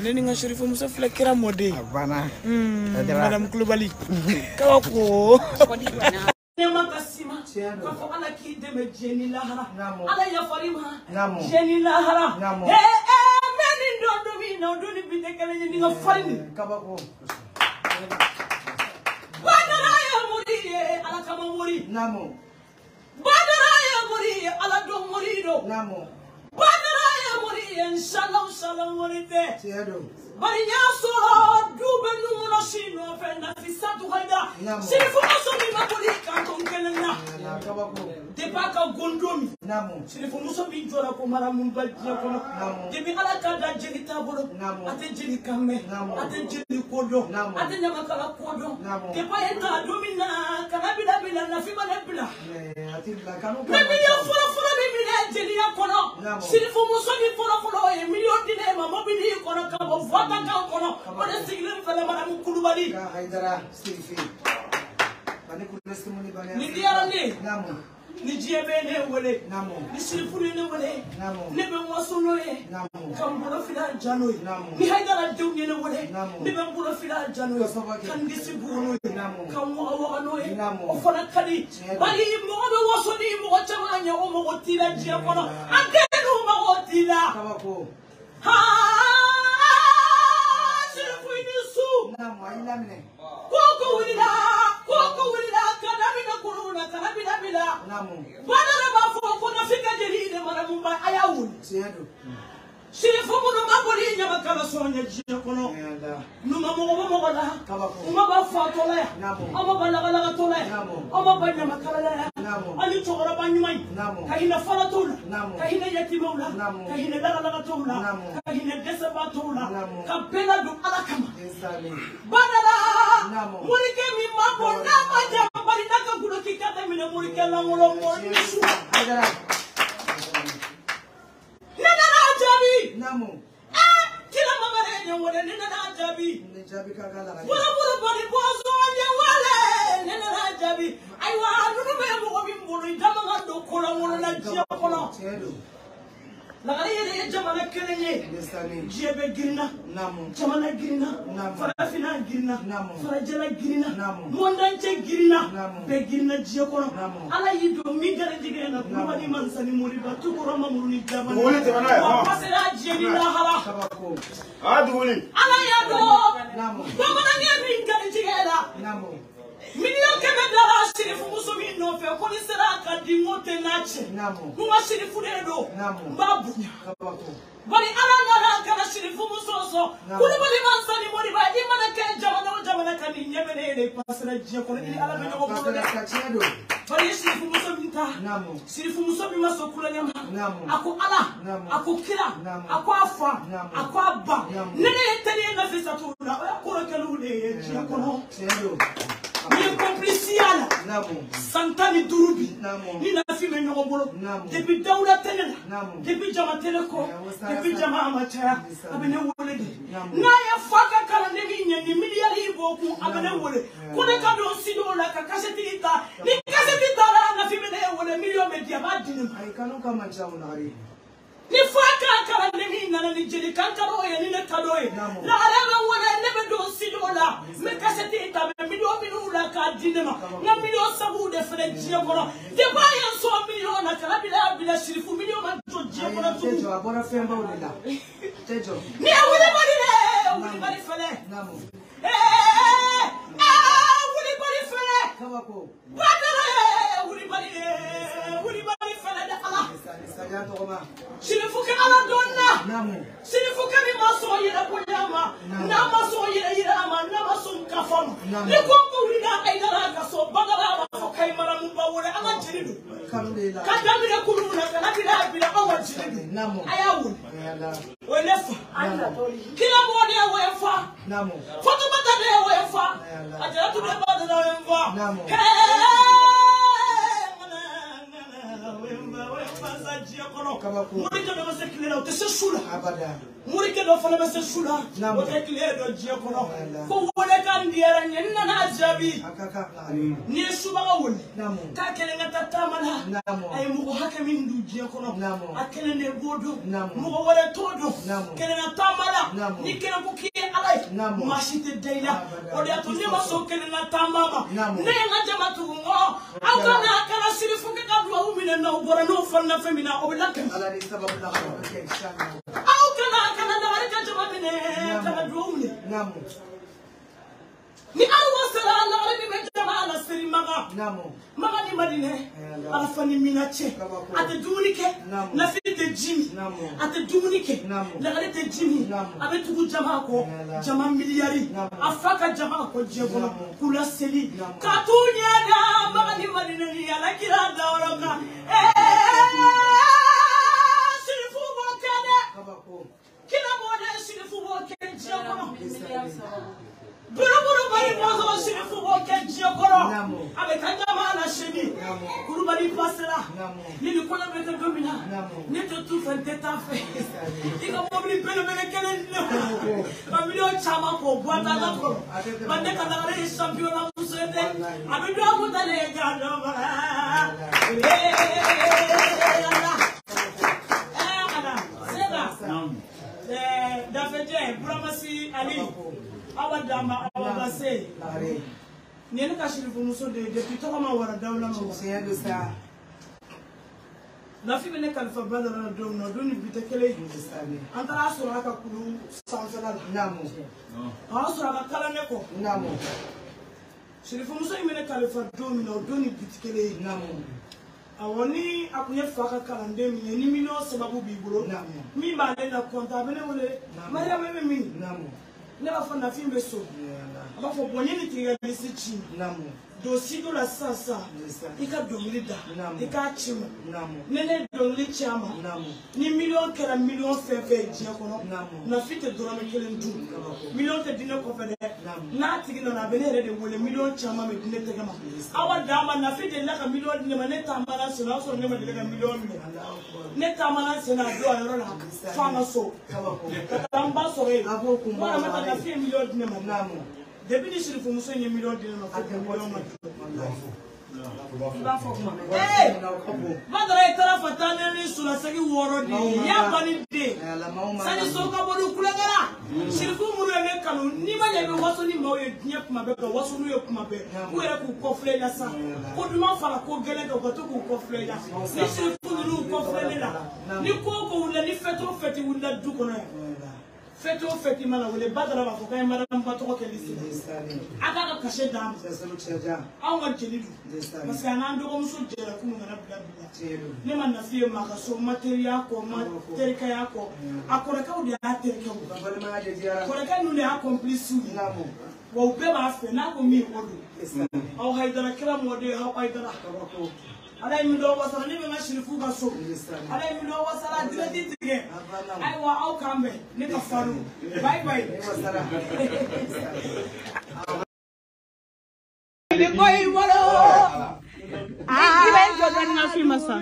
Ne ni n ka Serifu muso filɛ kira mɔden. A banna. Madame Kulubali. Kabako. Ne ma ka sima. K'a fɔ Ala k'i dɛmɛ diɲɛ ni lahara. Ala yafar'i ma. Diɲɛ ni lahara. Ee mɛ nin don don min na o don ni bi tɛ kelen ye ni n ka farin de. Kabako. Badara ye mori ye Ala kama mori. Badara ye mori ye Ala dɔn mori don. Badara ye mori ye nsalaw salaw mori tɛ. Bari n y'a sɔrɔ du bɛ numu si nɔfɛ Nafisatu Hayidara. Serifu muso min ma boli kan to n kelen na. Depuis a ka gondo min. Serifu muso min jɔra ko maramuba diɲɛ kɔnɔ. Depuis Ala k'a da jeli t'a bolo. A tɛ jeli kan mɛn. A tɛ jeli ko dɔn. A tɛ ɲamakala ko dɔn. Depuis a ye ta don min na kana bila bila Nafi ma ne bila. Ne miliyɔn fɔlɔ fɔlɔ min minɛ jeliya kɔnɔ. Serifu muso min fɔlɔ fɔlɔ ye miliyɔn di ne ma mobili kɔnɔ ka bɔ Vatican kɔnɔ. O de sigilen filɛ Madamu Kulubali. Ni diyara ne ye. Ni diɲɛ bɛ ne wele. Ni Serifu ye ne wele. Ne bɛ n waso n'o ye. Ka n bolo fili a ja n'o ye. Ni Hayidara denw ye ne wele. Ne bɛ n bolo fili a ja n'o ye. Ka n disi bugu n'o ye. Ka n waga waga n'o ye. O fana ka di. Bari mɔgɔ bɛ waso ni mɔgɔ caman ye o mɔgɔ t'i la diɲɛ kɔnɔ. An kɛlen mɔgɔ t'i la. Serifu i ni su. Ko ko wulila. Ko ko wulila ka daminɛ kurun na ka bila bila. Badara b'a fɔ ko Nafi ka jeli de maramuba a y'a wuli. Serifu minnu ma boli ɲamakala sɔn ɲɛ diɲɛ kɔnɔ. N'u ma mɔgɔ bɔ mɔgɔ la. U ma ba fatɔ la yan. Aw ma ba lagalagatɔ la yan. Aw ma ba ɲamakala la yan. Ani cɛkɔrɔba ɲuman in. Ka hinɛ falatɔw la. Ka hinɛ yatimɛw la. Ka hinɛ lagalagatɔw la. Ka hinɛ dɛsɛbaatɔw la. Ka bɛɛ ladon Ala kama. Badara. Morikɛ min ma bɔ n'a ma ja bari n'a ka guloki ka daminɛ morikɛ lankolon mɔgɔ ni su. Ne nana jaabi. Kira mamare ye wele ne nana jaabi. Bolo bolo bari bɔnsɔn ye wele ne nana jaabi. Ayiwa ninnu bɛ mɔgɔ min bolo i dama ka don kolankolon na diɲɛ kɔnɔ. Lagare yɛrɛ ye jamana kelen ye. Diɲɛ bɛ girinna. Jamana girinna. Farafinna girinna. Farajɛla girinna. Mɔndancɛ girinna. Bɛɛ girinna diɲɛ kɔnɔ. Ala y'i don min garijɛgɛ na Kulubali Mansani Moriba Tukɔrɔ Mamuru ni Jabali. Wa pasera diɲɛ ni lahara. Ala y'a dɔn bamanankɛ min garijɛgɛ la. Miliyɔn kɛmɛ dara Serifu muso min nɔfɛ ko ni sera ka di n ko tɛ n'a cɛ. N ka Serifu de don. N b'a bonya. Bari Ala nana ka na Serifu muso sɔn. Kulubali Mansani Moriba i mana kɛ jamana o jamana kan nin ɲɛ bɛ ne ye de i pasera diɲɛ kɔnɔ i ni Ala bɛ ɲɔgɔn bolo dɛ. Bari i ye Serifu muso min ta. Serifu muso min ma sɔn kulonkɛ ma. A ko Ala. A ko kira. A ko a fa. A ko a ba. Ne ne ye teri ye Nafisatu la o ye kɔrɔkɛliw de ye diɲɛ kɔnɔ. Ni ye complice y'a la san 15 bi ni Nafi bɛ ɲɔgɔn bolo depuis Dawuda tɛ ne la depuis jama tɛ ne kɔ depuis jama ma caya a bɛ ne wele de n'a ye fa ka kalanden min ɲɛ ni miliyari b'o kun a bɛ ne wele ko ne ka don studio la ka kasɛti ta ni kasɛti taara Nafi bɛ ne wele miliyɔn bɛ di a b'a di ne ma. Ni fa ka kalanden min nana ni jeli kan ka d'o ye ni ne ka d'o ye lagare bɛ wele ne bɛ don studio la n bɛ kasɛti ta n bɛ miliyɔn minnu la k'a di ne ma n ka miliyɔn sabu de filɛ diɲɛ kɔnɔ depuis a ye n sɔn miliyɔn na kana bila bila Serifu miliyɔn ma jɔ diɲɛ kɔnɔ tugun. A bɔra fɛnbaw de la. Ni ye wulibali dɛ wulibali fɛlɛ. Wulibali fɛlɛ. Badara ye wulibali ye wulibali fɛlɛ de Ala. Serifu kɛ Ala dɔn na. Serifu kɛ min ma sɔn yɛrɛ bonya ma. N'a ma sɔn yɛrɛ yira ma n'a ma sɔn kafa ma. Ni ko ko wulila Hayidara ka sɔn Badara b'a fɔ kayi maramuba wele an ka jeli don. Ka daminɛ kurun na kana bila bila aw ka jeli don. A y'a wuli. O ye ne fa. Kira mɔgɔ de ye o ye fa. Fatumata de ye o ye fa. Ajaratu de Badara o ye n fa. Diɲɛ kɔnɔ. Morikɛ dɔ bɛ se tile la o tɛ se su la. Morikɛ dɔ fana bɛ se su la o tɛ tile dɔ diɲɛ kɔnɔ. Ko welekan diyara n ye n nana jaabi. N'i ye subaga wele k'a kelen ka taa taama la, a ye mɔgɔ hakɛ min dun diɲɛ kɔnɔ, a kelen de b'o dɔn, mɔgɔ wɛrɛ t'o dɔn. Kelen ka taama la, ni kelen ko k'i ye ala ye, maa si tɛ da i la. O de y'a to ne ma sɔn kelen ka taama ma. Ne ye n ka jama tugu n kɔ. Aw ka na kana sirifu kɛ ka duwawu minɛ n'aw bɔra n'o falila fɛn min na, o bɛ lakana. Aw kana kana lagare ka jama minɛ kana duwawu minɛ. Ni aw wasara lagare min bɛ jama la seri maga. Maga ni Madinɛ, Arafa ni Mina cɛ, a tɛ dumuni kɛ, Nafi tɛ ji min, a tɛ dumuni kɛ, lagare tɛ ji min, a bɛ tugu jama kɔ, jama miliyari, a fa ka jama kɔ diɲɛ kɔnɔ, k'u laseli, ka t'u ɲɛ da Maga ni Madinɛ ni Alakira dayɔrɔ kan. Sirifu b'o kɛ dɛ, kira b'o dɛ, sirifu b'o kɛ diɲɛ kɔnɔ. Buruburu bari mɔzɔn sirifu b'o kɛ diɲɛ kɔnɔ. A bɛ taa jama la seli. Kulubali pasera. Ni nin kɔɲɔ bɛ kɛ don min na, ne tɛ tu fɛ, n tɛ taa fɛ. I ka mobili belebele kelen di ne ma. Ka miliyɔn caman k'o bɔ a la kɔrɔ. Ba ne ka lagare ye championnat muso ye dɛ. A bɛ dɔn kun talen ye k'a dɔn ba. Ala. Ala. Sega. Dafejɛ, Buramasi Ali. Awa dama awa base. Ni ye ne ka sirifumuso de ye depuis tɔgɔ ma wara dawula ma wa. Nafi bɛ ne kalifa ba dɔ la don min na, o don ni bi tɛ kelen ye. An taara sɔrɔ a ka kulu sanfɛla la. A y'a sɔrɔ a ka kalan ne kɔ. Sirifumuso in bɛ ne kalifa don min na, o don ni bi tɛ kelen ye. Awɔ, ni a kun ye fa ka kalanden min ye, ni miliyɔn sababu b'i bolo, min b'ale la kɔntan, a bɛ ne wele, Mariam e bɛ min? Ne b'a fɔ Nafi bɛ so. A b'a fɔ bɔn n ye nin tigi ka lisi ci don studio la sisan sisan, i ka dɔnkili da, i k'a ci ma. Ni ne ye dɔnkili ci a ma, ni miliyɔn kɛra miliyɔn fɛn fɛn ye diɲɛ kɔnɔ, Nafi tɛ dɔrɔmɛ kelen dun. Miliyɔn tɛ di ne kɔfɛ dɛ. N'a tigi nana, a bɛ ne yɛrɛ de wele, miliyɔn caman bɛ di ne tɛgɛ ma. Awa d'a ma, Nafi delila ka miliyɔn di ne ma, ne taamana sen na, o y'a sɔrɔ ne ma deli ka miliyɔn minɛ. Ne taamana sen na a don a yɔrɔ la fo an ka so. Ka taa n ba sɔrɔ yen. N ko a Nafi ye miliyɔn di ne ma. Depuis ni sirifumuso in ye miliyɔn di ne ma, fo miliyɔn ma jɔ. I b'a fɔ kuma. Badara i taara fa tan ni sulasegi wɔɔrɔ de ye. I y'a ban ni den. Sani so ka bɔ ni kulonkɛ la. Sirifu minnu ye ne kanu, n'i ma ɲɛ i bɛ waso ni maaw ye diɲɛ kuma bɛɛ, ka waso n'u ye kuma bɛɛ. K'u yɛrɛ k'u kɔfilɛ i la sa. Ko duman fara ko gɛlɛn kan, u ka to k'u kɔfilɛ i la. Ni sirifu ninnu kɔfilɛ ne la, ni ko o ko wulila, ni fɛti o fɛti wulila du kɔnɔ yan. Fɛti o fɛti mana wele, Badara b'a fɔ k'an ye madame ba tɔgɔ kɛ lisi la. A k'a ka cachet d'a ma. Anw ka jeli don. Parce que a n'an dɔgɔmuso jɛra kunun kana bila bi la. Ne ma Nafi ye maa ka so, ma teriya kɔ, ma terikɛya kɔ. A kɔrɔkɛw de y'a terikɛw. Kɔrɔkɛ ninnu de y'a complice ye. Wa u bɛɛ b'a fɛ, n'a ko min o don. Aw Hayidara kira mɔden, aw Hayidara. Ala ye min dɔn wasara, ne bɛ n ka sirifu ka so. Ala ye min dɔn wasara, direct tigɛ. Ayiwa aw k'an bɛn, ne ka falu. Bye bye. I bɛ jɔ dɔɔni na fi ma sa.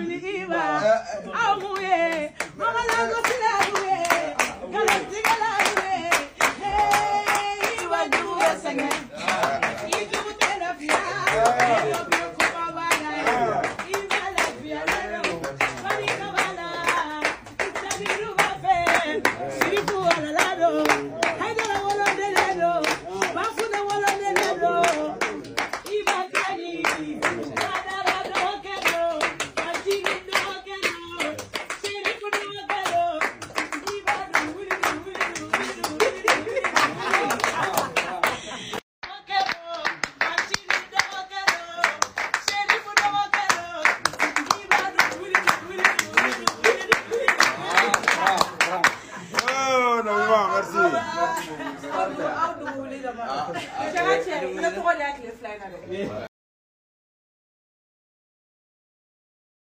Merci. Merci beaucoup.